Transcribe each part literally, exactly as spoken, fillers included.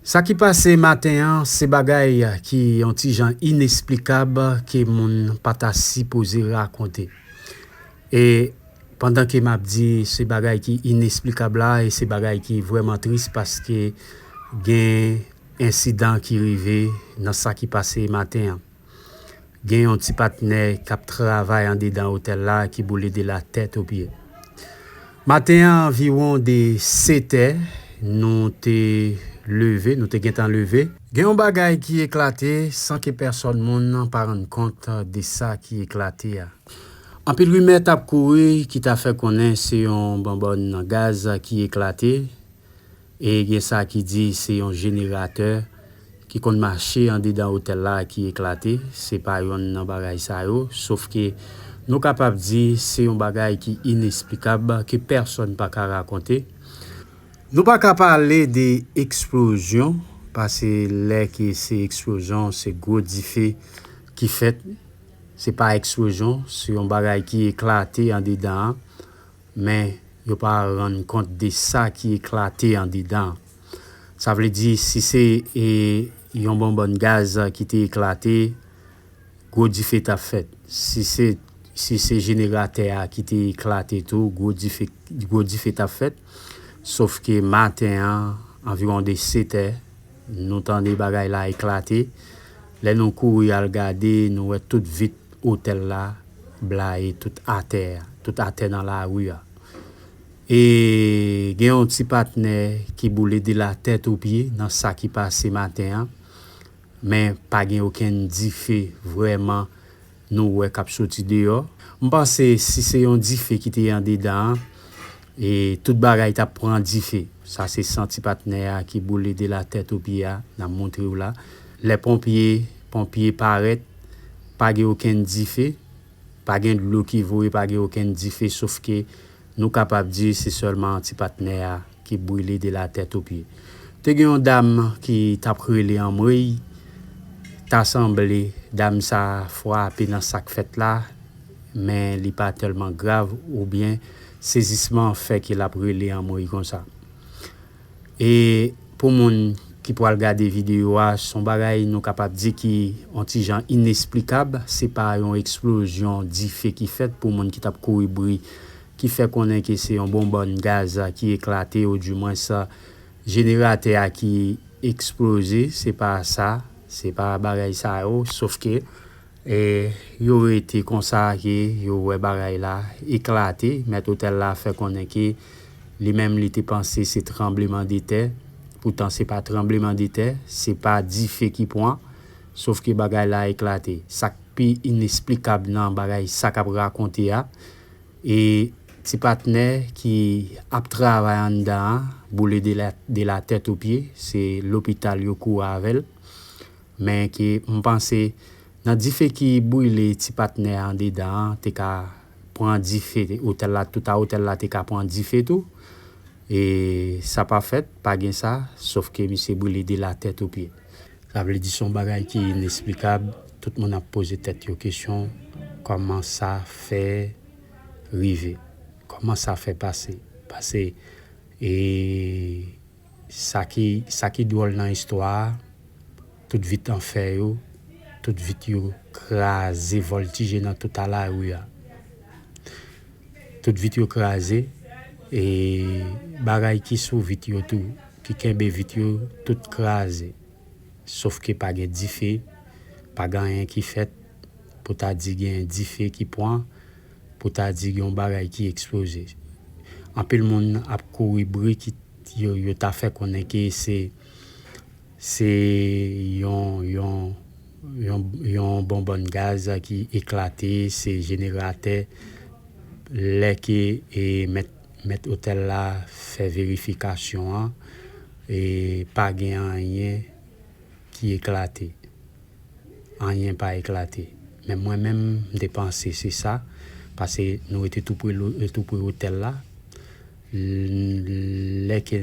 Sa ki pase maten an, se bagay ki yon ti jan inesplikab ke moun pa ta sipoze rakonte. E pandan ke m ap di se bagay ki inesplikab la, e se bagay ki vrèman tris paske gen ensidan ki rive nan sa ki pase maten an. Gen yon ti patnè k ap travay andedan otèl la ki boule de la tèt o pye. Maten an, anviwon de sèt è, nou te leve, nou te gentan leve. Gen yon bagay ki eklate san ke pèsòn moun pa rann kont de sa ki eklate a. Anpil rimè t ap kouri ki ta fè konnen se yon bonbòn gaz ki eklate. E gen sa ki di se yon jeneratè ki konn mache andedan otèl la ki eklate. Se pa yonn nan bagay sa yo, sof ke nou kapab di se yon bagay ki inesplikab, ke pèsòn pa ka rakonte. Nou pa ka pale de eksplozyon, paske lè ke se eksplozyon, se gwo dife ki fèt. Se pa eksplozyon, se yon bagay ki eklate andedan an. Men yo pa rann kont de sa ki eklate andedan. Sa vle di, si se, e, yon bonbòn gaz ki te eklate, gwo dife t ap fèt. Si se, si se jeneratè a ki te eklate tou, gwo dife, gwo dife t ap fèt. Sof ke maten an, anviwon de sèt è, nou tande bagay la eklate. Lè nou kouri al gade, nou wè tout vit otèl la blayi tout atè, tout atè nan lari a. E gen yon ti patnè ki boule de la tèt o pye nan sa ki pase maten an, men pa gen okenn dife vrèman nou wè k ap soti deyò. M panse si se yon dife ki te andedan an, e tout bagay t ap pran dife. Sa se san ti patnè a ki boule de la tèt o pye a, n ap montre w la. Lè ponpye, ponpye parèt, pa gen okenn dife, pa gen dlo ki voye, pa gen okenn dife, sof ke nou kapab di se sèlman ti patnè a ki brile de la tèt o pye. Te gen yon dam ki t ap rele anmwey, ta sanble dam sa frape nan sa k fèt la, men li pa tèlman grav oubyen sezisman fè ke l ap rele anmwey konsa. E pou moun ki pral gade videyo a, se yon bagay nou kapab di ki yon ti jan inesplikab. Se pa yon eksplozyon dife ki fèt pou moun ki t ap kouri bri, ki fè konnen ke se yon bonbòn gaz ki eklate, oudimwens jeneratè a ki eksploze. Se pa sa, se pa bagay sa yo, sof ke E yo rete konsa ke yo wè bagay la eklate. Mèt otèl la fè konnen ke li menm li te panse se tranblemanntè. Poutan se pa tranblemanntè, se pa dife ki pran, sof ke bagay la eklate. Sa k pi inesplikab nan bagay sa k ap rakonte a, e ti patnè ki ap travay anndan an boule de la, de la tèt o pye, se lopital yo kouri avè l. Men ke m panse nan dife ki brile ti patnè a andedan an te ka pran dife, otèl la, tout a otèl la te ka pran dife tou. E sa pa fèt, pa gen sa, sof ke misye brile de la tèt o pye. Sa vle di se yon bagay ki inesplikab. Tout moun ap poze tèt yo kesyon, kòman sa fè rive? Kòman sa fè pase? Pase, e, Sa ki, sa ki dwòl nan istwa a, tout vit an fè yo, tout vit yo kraze, vòltije nan tout a lari a. Tout vit yo kraze, e bagay ki sou vit yo tou, ki kenbe vit yo, tout kraze. Sof ke pa gen dife, pa gen anyen ki fèt pou ta di gen dife ki pran, pou ta di gen yon bagay ki eksploze. Anpil moun ap kouri bri ki yo, yo ta fè konnen ke se, se yon, yon, yon, yon bonbòn gaz ki eklate, se jeneratè. Lè ke, e, mèt, mèt otèl la fè verifikasyon an, e pa gen anyen ki eklate. Anyen pa eklate. Men mwen menm, m te panse se sa, paske nou rete tou pre lo-, tou pre otèl la. L-, lè ke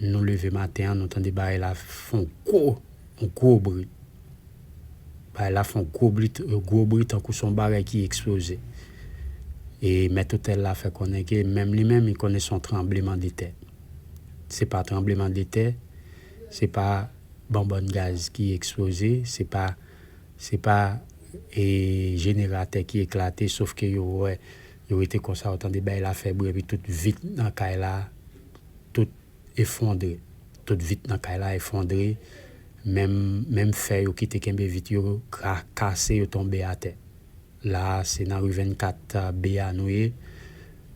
nou leve maten an, nou tande bagay la fè yon gwo, yon gwo bri. Bagay la fè yon gwo bri, gwo bri tankou se yon bagay ki eksploze. E mèt otèl la fè konnen ke menm li menm, li konnen se yon tranblemanntè. Se pa tranblemanntè, Se pa bonbòn gaz ki eksploze, se pa, se pa, e, jeneratè ki eklate, sof ke yo wè, yo rete konsa, yo tande bay la fè bri, epi tout vit nan kay la, tout efondre. Tout vit nan kay la efondre. Menm, menm fè yo ki te kenbe vit yo ka-, kase, yo tonbe atè. La a, se nan ri vennkat B a nou ye,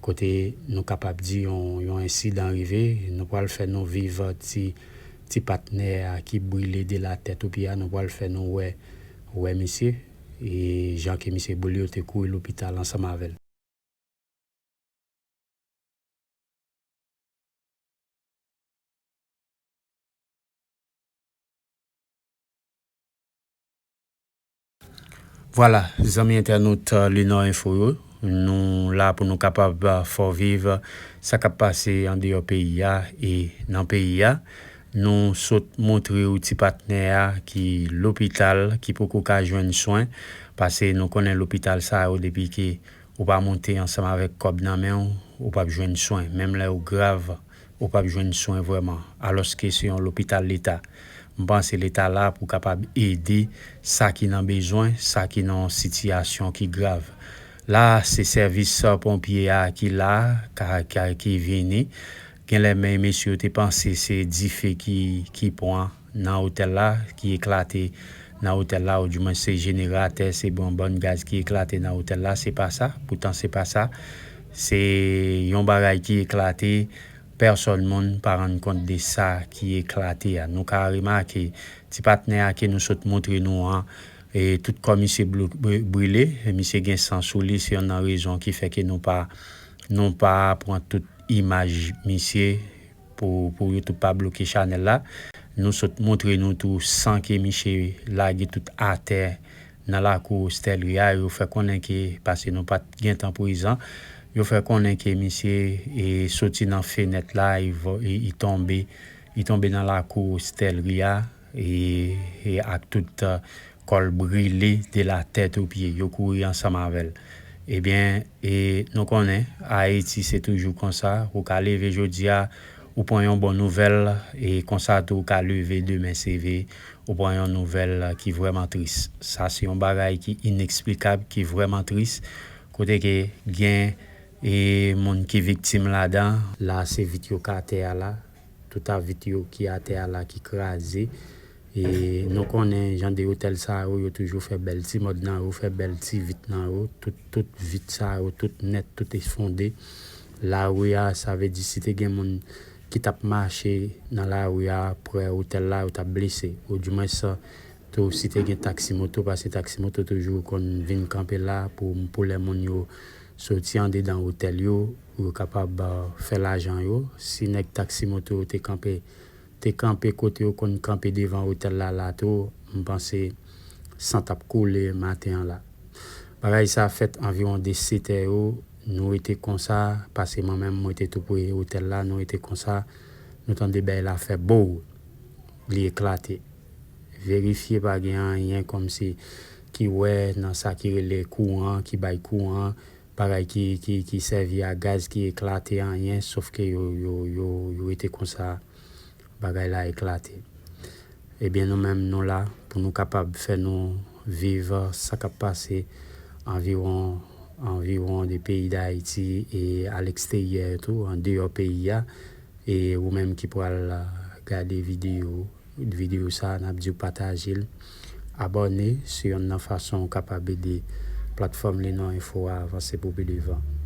kote nou kapab di yon, yon ensidan rive. Nou pral fè nou viv ti, ti patnè a ki brile de la tèt o pye a, nou pral fè nou wè, wè misye, e jan ke misye brile, yo te kouri lopital ansanm avè l. Vwala, zanmi entènot, euh, Lenor Info yo, nou la pou nou kapab, euh, fè w viv sa k ap pase andeyò peyi a e nan peyi a. Nou sot montre w ti patnè a ki lopital, ki poko ka jwenn swen, paske nou konnen lopital sa yo, depi ke ou pa monte ansanm avèk kòb nan men w, ou p ap jwenn swen. Menm lè ou grav, ou p ap jwenn swen vrèman. Alòske se yon lopital leta. M panse leta la pou kapab ede sa ki nan bezwen, sa ki nan yon sitiyasyon ki grav. La, se sèvis ponpye a ki la, ka, ka, ki vini. Genlè, men mesye yo te panse se dife ki, ki pran nan otèl la, ki eklate nan otèl la, oudimwen se jeneratè, se bonbòn gaz ki eklate nan otèl la, se pa sa. Poutan, se pa sa. Se yon bagay ki eklate, pèsòn moun pa rann kont de sa ki eklate a. Nou ka remake, ti patnè a ke nou sot montre nou an, e tout kò misye blo-, bri-, brile, e misye gen san sou li, se youn nan rezon ki fè ke nou pa, nou pa pran tout imaj misye pou, pou YouTube pa bloke chanèl la. Nou sot montre nou tou san ke misye lage tout atè nan lakou Ostellerie a. Yo fè konnen ke, paske nou pa t gentan prezan, yo fè konnen ke misye, e, soti nan fenèt la, e vo-, e, e tonbe, e tonbe nan lakou Ostellerie a, e, e ak tout, e, kò l brile de la tèt o pye. Yo kouri ansanm avè l. Ebyen, e, nou konnen, Ayiti se toujou konsa. Ou ka leve jodi a, ou pran yon bon nouvèl, e konsa tou ou ka leve demen, se vre, ou pran yon nouvèl ki vrèman tris. Sa se yon bagay ki ineksplikab, ki vrèman tris, kote ke gen, e, moun ki viktim ladan. La, se vit yo k atè a la. Tout a vit yo ki atè a la ki kraze. E nou konnen jan de otèl sa yo, yo toujou fè bèl ti mòd nan yo, fè bèl ti vit nan yo. Tout, tout vit sa yo, tout nèt, tout efondre. Lari a, sa vle di si te gen moun ki t ap mache nan lari a, prè otèl la, yo t ap blese. Oudimwens, tou, si te gen taksi moto, paske taksi moto toujou konn vin kanpe la pou, pou lè moun yo soti andedan otèl yo, pou yo kapab, euh, fè lajan yo. Si nèg taksi moto yo te kanpe, te kanpe kote yo konn kanpe devan otèl la, la tou, m panse san t ap koule maten an la. Bagay sa fèt anviwon de sèt è yo, nou rete konsa, paske mwen menm, mwen te tou pre otèl la, nou rete konsa, nou tande bèy la fè bow, li eklate. Verifye pa gen anyen kòmsi ki wè nan sa ki rele kouran, ki bay kouran, bagay ki, ki, ki sèvi a gaz ki eklate anyen, sof ke yo, yo, yo, yo rete konsa, bagay la eklate. Ebyen, nou menm, nou la pou nou kapab fè nou viv sa k ap pase anviwon, anviwon de peyi Dayiti e aleksteryè tou, andeyò peyi a. E ou menm ki pral, ah, gade videyo, videyo sa, n ap di w pataje l, abòne, se yonn nan fason ou kapab ede platfòm Lenor Info a avanse pou pi devan.